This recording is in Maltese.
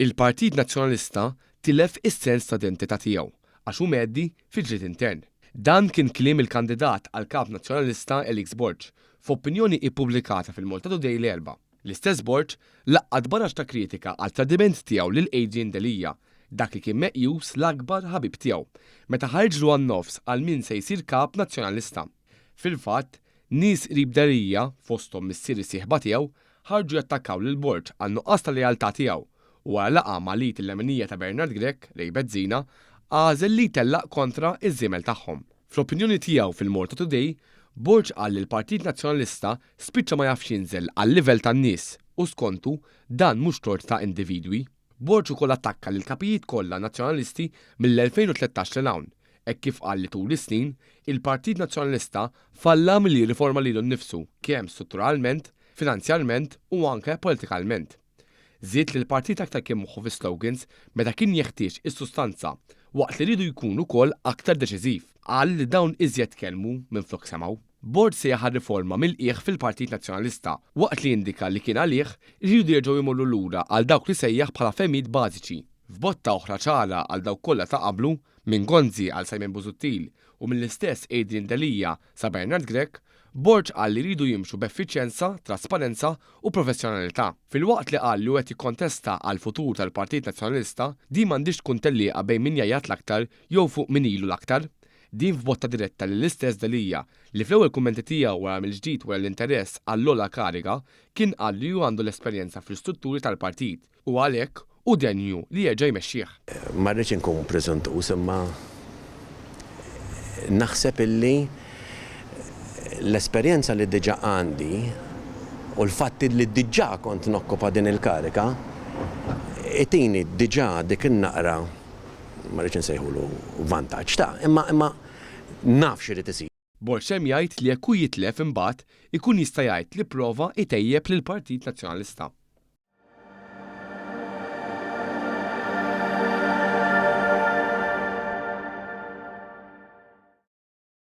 Il-Partit Nazzjonalista tilef is-sens ta' identità tiegħu għax hu mgħeddi fi ġlied intern. Dan kien kliem il-kandidat għal Kap Nazzjonalista Alex Borg f'opinjoni ippubblikata fil-Malta Today l-Erbgħa. L-istess Borg laqqat barax ta' kritika għal tradiment tiegħu lil Adrian Delia, dak li kien meqjus l-akbar ħabib tiegħu, meta ħariġlu għan-nofs għal min se jsir Kap Nazzjonalista. Fil-fatt, Nies qrib Delia, fosthom missier is-sieħba tiegħu, ħarġu jattakkaw lil Borg għan-nuqqas ta' lealtà tiegħu u wara laqgħa ma' l-id il-leminija ta' Bernard Grech, Ray Bezzina, għażel li jtellaq kontra ż-żiemel tagħhom. Fl-opinjoni tiegħu fil-Malta Today, Borg qal li l-Partit Nazzjonalista spiċċa ma jafx jinżel għal-livell tan-nies u skontu dan mhux tort ta' individwi. Borg ukoll attakka lill-kapijiet kollha Nazzjonalisti mill-2013 lil hawn, hekk kif qal li tul is-snin, il-Partit Nazzjonalista falla milli jirriforma lilu nnifsu kemm strutturalment, finanzjarment u anke politikalment. Żied li l-partit aktar kien moħħu fis-slogans meta kien jeħtieġ is-sustanza, waqt li riedu jkun ukoll aktar deċiżiv. Qal li dawn iżjed tkellmu minflok semgħu. Borg sejjaħ għal riforma mill-qiegħ fil-Partit Nazzjonalista, waqt li indika li kien għalih iridu jerġgħu jmorru lura għal dawk li sejjaħ bħala fehmiet bażiċi. F'botta oħra ċara għal dawk kollha ta' qablu, minn Gonzi għal Simon Busuttil u mill-istess Adrian Delia sa Bernard Grech, Borg qal li jridu jimxu b'effiċjenza, trasparenza u professjonalità. Filwaqt li qal li hu qed jikkontesta għall-futur tal-Partit Nazzjonalista, din m'għandhiex tkun tellieqa bejn min jgħajjat l-aktar jew fuq min ilu l-aktar. Din f'botta diretta lill-istess Delia li fl-ewwel kummenti tiegħu wara mill-ġdid wera l-interess għall-ogħla kariga kien qal li hu għandu l-esperjenza fl-istrutturi tal-partit u għalhekk hu denju li jerġa' jmexxih. Ma rridx inkun preżuntuż imma naħseb illi l-esperjenza li diġà għandi u l-fatt illi diġà kont nokkupa din il-kariga itini diġà dik in-naqra, ma rridx insejħulu vantaġġ ta' imma imma naf x'irid isir. Borg temm jgħid li jekk hu jitlef imbagħad ikun jista' jgħid li pprova jtejjeb lill-Partit Nazzjonalista.